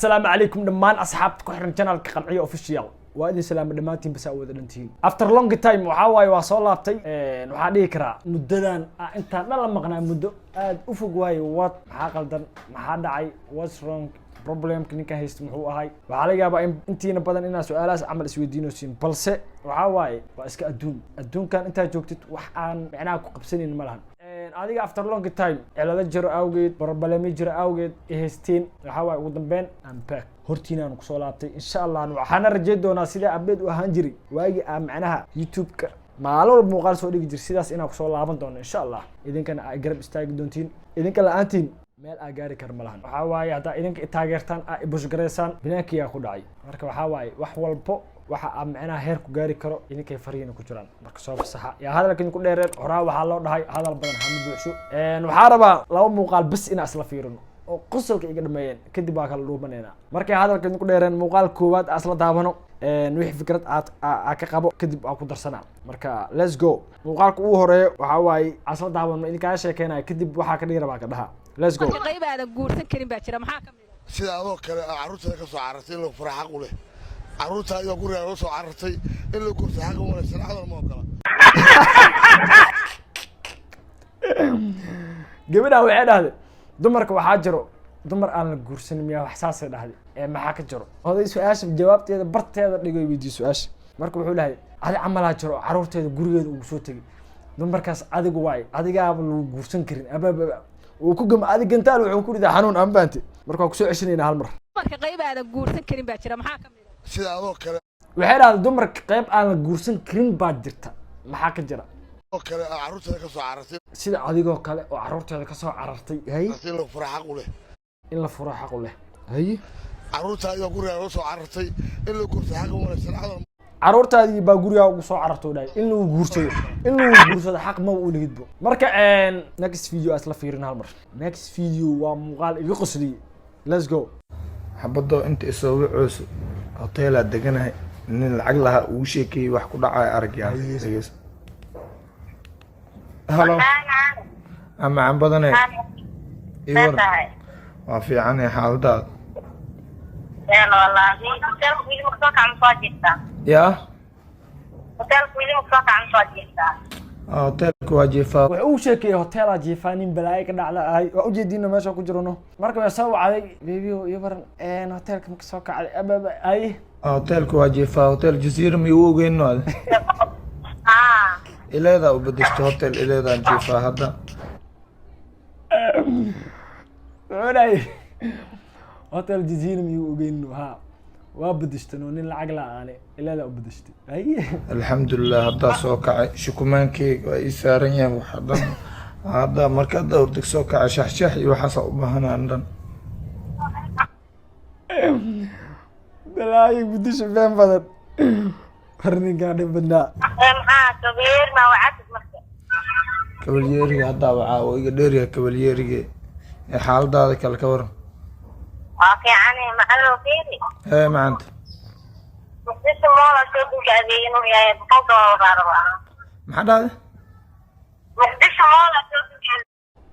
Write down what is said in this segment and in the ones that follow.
Assalaamu calaykum dhammaan asxaabta ku xiran channelka Qanciyo Official. Waa idin salaama dhammaantiin, basa wada dhantihiin. After long time, waxaa waaye waa soo laabtay. Waxaa dhihi karaa muddadan intaan dhan la maqnaa, muddo aad u fog waaye. What, maxaa qaldan? Maxaa dhacay? What's wrong? Problemka ninkan haysta muxuu ahay? Waxaa laga yaabaa in intiina badan inaa su-aalahaas camal isweydiinaysiin, balse waxaa waaye waa iska adduun. Adduunkan intaad joogtid wax aan micnaha ku qabsanayn ma lahan. Adiga after long time, cilado jiro awgeed, problemo jiro awgeed haysteen, waxaa waaye ugu dambeyn I'm back, hortiinaan kusoo laabtay. Insha Allah waxaana rajeyn doonaa sidaa update u ahaan jiray waagii aan macnaha YouTube-ka maalin walba muuqaal soo dhigi jir, sidaas inaan kusoo laaban doono insha Allah. Idinkana ay garab istaagi doontiin. Idinka la-aantiin meel aa gaari kara ma lahan. Waxaa waaye haddaa idinka taageertaan, aa ibushgaraysaan, binaankiyaa ku dhacay. Marka waxaa waaye wax walbo waxa aa micnaha heer ku gaari karo idinkay farihiina ku jiraan. Marka soo fasaxa yaa hadalka idinku dheereen. Horaa waxaa loo dhahay hadal badan hama buuxsho. Waxaa rabaa laba muuqaal bis inaan isla fiirino oo qosolka iga dhameeyeen, kadib waa kala dhuumaneynaa. Markay hadalka idinku dheereen, muuqaal koowaad aa isla daabano, wixii fikrad aad aa ka qabo kadib waa ku darsanaa. Marka let's go. Muuqaalka ugu horeeyo waxaa waaye aa isla daabano, idinkaaga sheekeynaya, kadib waxaa ka dhigi rabaa ka dhaha. Let's go. Marka qayb aadan guursan karin baa jira, maxaa ka mid ah? Sida adoo kale aa carruurtada ka soo carartay, in lagu fura xaq u leh. Carruurta ayagoo guriga la soo carartay in la guursa xaq uma leh, shareecaduna ma ogola. Gabadha waxay dhahday dumarka waxaa jiro dumar aan la guursanin miyaa? Wax saasay dhahday. Ee maxaa ka jiro? Oday su-aasha jawaabteeda barteeda dhigay, weydiiye su-aasha. Marka wuxuu dhahay adi camalaa jiro oo carruurteeda gurigeeda ugu soo tegay. Dumarkaas adigu waay, adigaaba lagu guursan karin. Ababa uu ku gama adi gantaal wuxuu ku ridaa xanuun ambaante. Marka waa kusoo ceshanayna hal mar. Dumarka qayb aadan guursan karin baa jira, maxaa ka mid ah? Sida adoo kale Waxay dhahday dumarka qayb aan la guursan karin baa jirta, maxaa ka jira? oo kale aa carruurtada ka soo carartay Sida adigoo kale oo carruurteeda kasoo carartay, hay. In lagu fura xaq u leh. In la furo xaq u leh, haye. Carruurta ayagoo guriga la soo carartay in la guursa xaq uma leh, shareecaduna Carruurtaadii baa gurigaa ugu soo carartay dhahay, in lagu guursado, in lagu guursado xaq maba u lihidbo. Marka next video isla fiirin hal mar. Next video waa muuqaal iga qosliyey. Let's go. Xabadoo inta isoo wacooso, hoteelaa deganahay, nin lacag lahaa ugu sheekeeyey wax ku dhacaya. Aragyaa, dhegeyso. Halo, amacan badane, ii war. Waa fiicanay, xaaladaada? Wallaahi hoteelka weli ma soo kaca, ma soo jirtaa? Yaa? Hoteelka weli ma soo kaca, ma soo jirtaa? Ah, hoteelka waa jiifaa. Wuxuu u sheekeeyey hoteelaa jiifaa, nin balaayo ka dhacda ahay. Waa ujeediina meesha ku jirano. Marka way soo wacday, baby-o iyo baran hoteelka maka soo kacday ababa ay. Ah, hoteelka waa jiifaa. Hotel Jaziira miyuu ogeyno ade? Haa. Ileedaa u bedeshto, hotel Ileedaan jiifaa hadda. Wuxuu dhahay Hotel Jaziira miyuu ogeyno? Ha, waa bedeshtan oo nin lacag la-aane ileedaa u bedeshtay, haye. Alxamdulilah, haddaa soo kacay. Shukumaankeyga waa ii saaran yahay. Waxa dhan hadda marka hadda hordeg soo kacay, shaxshax iyo waxaasa u baahanaan dhan. Balaayo gudisha been badan. War ninkaan dhib badnaa. Maxaa kabeer ma wacatid marka? Kabalyeeriga haddaa wacaa oo iga dheeryahay kabalyeeriga. Ee xaaladaada kale ka waran? Waa fiicane, maxaa fiiri. Hee, macanta. Muqdisho Mall shoppingka adeegin uu yahay $100 baa rabaa. Maxaa dhahday? Muqdisho Mall shoppingka.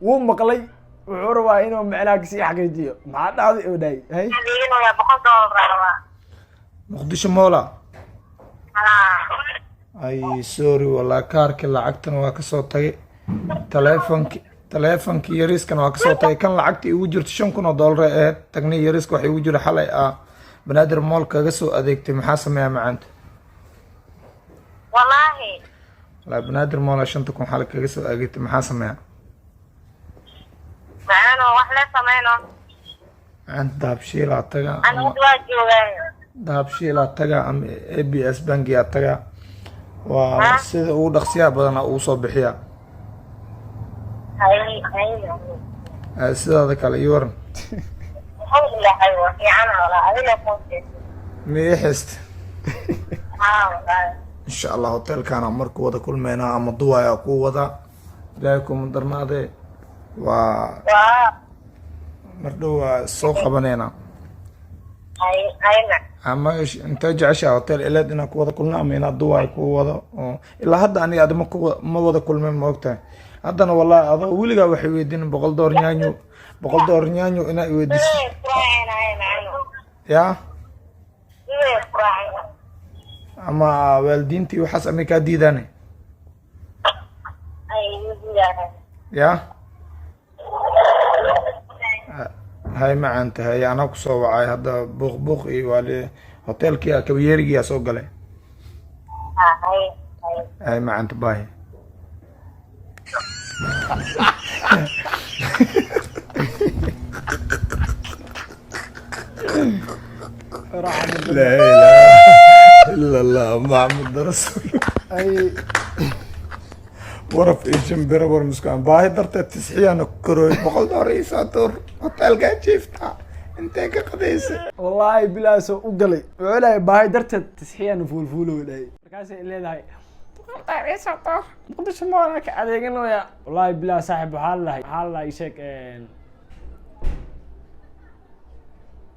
Wuu maqlay, wuxuu rabaa inuu macnaha kasii xaqiijiyo. Maxaa dhacday oo dhahay? Hay. Adeegin uu yahay $100 baa rabaa. Muqdisho Mall. Haa. Ay, sorry walaa, kaarka lacagtana waa kasoo tagay, taleefonkii yariiskana waa kasoo tagay. Kan lacagta igu jirto $5,000 ee ahayd tagnay. Yariiska waxa igu jira xalay ah Banaadir Mall kaga soo adeegtay. Maxaa sameeyaa, macaanta? Wallaahi. Walaa Banaadir Mall 5,000 xalay kaga soo adeegtay. Maxaa sameeyaa? Macaano, wax la sameyno. Macaanta, Dahabshiilaa taga. Anigu Ama hadda waa joogaa. Dahabshiilaa taga ama ABS bangiyaa taga, waa sida ugu dhaqsiyaha badana ugu soo bixiya. Hay hay. Sidaada kale ii waran. Alxamdulilah, hay, waa fiicana walaa, adiga kuusii. Ma ii xist? Haa wallaahi. Insha Allah hotelkaana marku wada kulmeynaa ama duwaya kuu wadaa. Ilaahay kuma darnaadee, waa waa mar dhow waa soo qabaneynaa. Hay hayna. Ama intee jeceshaa, hotel Eleed inaan ku wada kulno ama inaad Duwaay ku wado? Oo ilaa hadda aniga adima ku ma wada kulmin, ma ogtahay? Haddana wallahi adoo weligaa waxay weydiin $100 nyaanyo, $100 nyaanyo inaa iweydiiso. Yaa? Dubay ku raacay. Ama waalidiintii waxaas amay kaa diidaane? Ay igu diidaan. Yaa, hay macaan tahay, anaa kusoo wacay hadda. Buuq buuq iyo waali hotelkii kabayeerigiyaa soo galay. Ha, hay hay. Hay macanta, bye. لا اله الا الله محمد رسول. Ay. Waraf iyo shimbiro war muskaan baahi darteed tisxiyaana korooy, $100 ii soo tuur, hotelkaa jiifta, intee ka qadaysay? Wallaahi bilaasoo u galay, wuxuu leeyahay baahi darteed tisxiyaan fuulfuulow dhahay. Markaasay leedahay $100 ii soo tuur, Muqdisho Mall ka adeeganaya. Wallaahi bilaa saaxib, waxaa la dhahay sheeg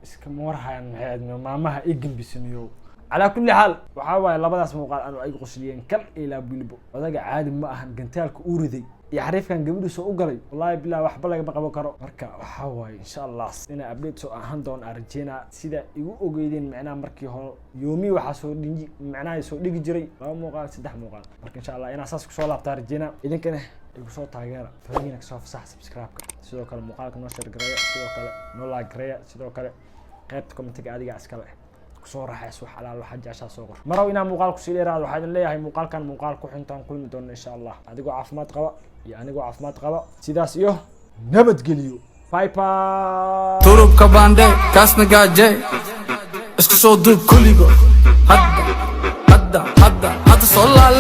iskama warhayan. Maxay ahayd maamaha i gembisaniyow? Calaa kulli xaal, waxaa waaye labadaas muuqaal anu ay qosliyeen kal ilaa bilbo. Odaga caadi ma ahan, gantaalka uu riday iyo xariifkan gabadhiisa u galay. Wallaahi bilaa waxba lagama qaban karo. Marka waxaa waaye insha Allah inaa update soo ahaan doon aan rajeynaa. Sida igu ogeydeen, micnaha markii hore yoomi waxaa soo dhigi, micnaha soo dhigi jiray laba muuqaal, saddex muuqaal. Marka insha Allah inaa saas kusoo laabtaa rajeynaa. Idinkana igu soo taageera, fariina kasoo fasax subscribe-ka, sidoo kale muuqaalka noo share gareeya, sidoo kale noo like gareeya, sidoo kale qaybta commentiga adiga iskale kusoo raaxays. Wax alaal waxaa jeceshaa soo qor. Marow inaa muuqaal kusii dheeraado, waxaa idin leeyahay muuqaalkan muuqaal ku xuntaan kulmi doono insha Allah, adigoo caafimaad qaba iyo anigoo caafimaad qaba. Sidaas iyo nabadgeliyo, bye bye. Turubka baande kaasna gaaje, isku soo duub kulligo, hadda hadda hadda hadda soo laale.